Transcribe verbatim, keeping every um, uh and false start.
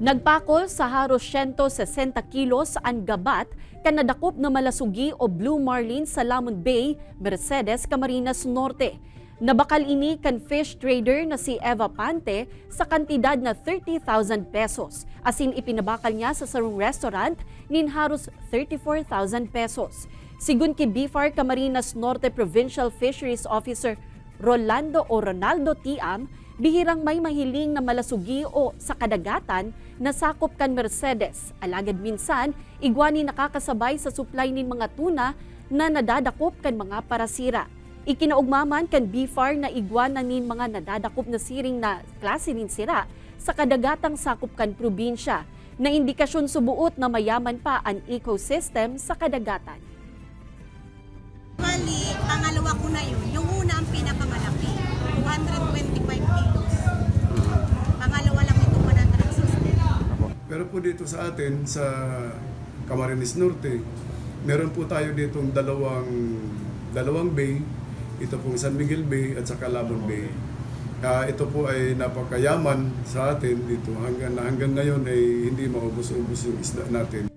Nagpakol sa haros siyento sesenta kilos an gabat kan nadakop na malasugi o blue marlin sa Lamon Bay, Mercedes, Camarines Norte. Nabakal ini kan fish trader na si Eva Pante sa kantidad na thirty thousand pesos, asin ipinabakal niya sa sarong restaurant nin haros thirty-four thousand pesos. Sigon ki BFAR Camarines Norte Provincial Fisheries Officer Rolando o Ronaldo Tiam, bihirang may mahiling na malasugi o sa kadagatan na sakop kan Mercedes, alagad minsan igwa nin nakakasabay sa supply nin mga tuna na nadadakop kan mga parasira. Ikinaugma man kan BFAR na igwa na nin mga nadadakop na siring na klase nin sira sa kadagatang sakop kan probinsya, na indikasyon suboot na mayaman pa an ecosystem sa kadagatan. Bali, pangalawa ko na yun. Yung una ang pinakamalaki, two hundred twenty-five kilos. Pangalawa lang itong one hundred sixty. Pero po dito sa atin, sa Camarines Norte, meron po tayo ditong dalawang dalawang bay. Ito pong San Miguel Bay at saka Lamon Bay. Ah, ito po ay napakayaman sa atin dito hanggang na hanggang ngayon ay hindi maubos-ubos yung isda natin.